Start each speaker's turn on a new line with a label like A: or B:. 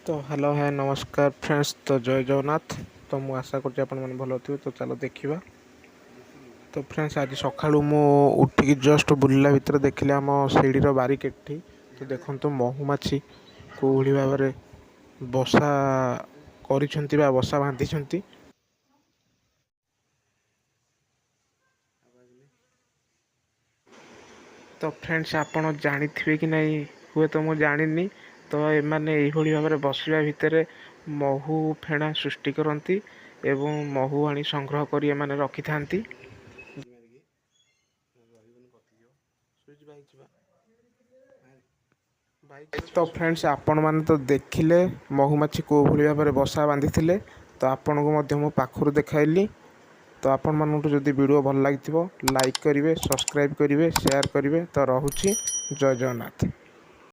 A: ତ ହ୍ୟାଲୋ, ହାଏ, ନମସ୍କାର ଫ୍ରେଣ୍ଡସ୍। ତ ଜୟ ଜଗନ୍ନାଥ। ତ ମୁଁ ଆଶା କରୁଛି ଆପଣମାନେ ଭଲ ଥିବେ। ତ ଚାଲ ଦେଖିବା। ତ ଫ୍ରେଣ୍ଡସ୍, ଆଜି ସକାଳୁ ମୁଁ ଉଠିକି ଜଷ୍ଟ ବୁଲିଲା ଭିତରେ ଦେଖିଲି ଆମ ଶିଡ଼ିର ବାରିକେଡ଼ଠି, ତ ଦେଖନ୍ତୁ, ମହୁମାଛି କେଉଁଭଳି ଭାବରେ ବସା କରିଛନ୍ତି ବା ବସା ବାନ୍ଧିଛନ୍ତି। ତ ଫ୍ରେଣ୍ଡସ୍, ଆପଣ ଜାଣିଥିବେ କି ନାହିଁ, ହୁଏତ ମୁଁ ଜାଣିନି, ତ ଏମାନେ ଏଇଭଳି ଭାବରେ ବସିବା ଭିତରେ ମହୁ ଫେଣା ସୃଷ୍ଟି କରନ୍ତି ଏବଂ ମହୁ ଆଣି ସଂଗ୍ରହ କରି ଏମାନେ ରଖିଥାନ୍ତି। ତ ଫ୍ରେଣ୍ଡସ୍, ଆପଣମାନେ ତ ଦେଖିଲେ ମହୁମାଛି କେଉଁଭଳି ଭାବରେ ବସା ବାନ୍ଧିଥିଲେ। ତ ଆପଣଙ୍କୁ ମଧ୍ୟ ମୁଁ ପାଖରୁ ଦେଖାଇଲି। ତ ଆପଣମାନଙ୍କୁ ଯଦି ଭିଡ଼ିଓ ଭଲ ଲାଗିଥିବ, ଲାଇକ୍ କରିବେ, ସବସ୍କ୍ରାଇବ୍ କରିବେ, ସେୟାର କରିବେ। ତ ରହୁଛି, ଜୟ ଜଗନ୍ନାଥ।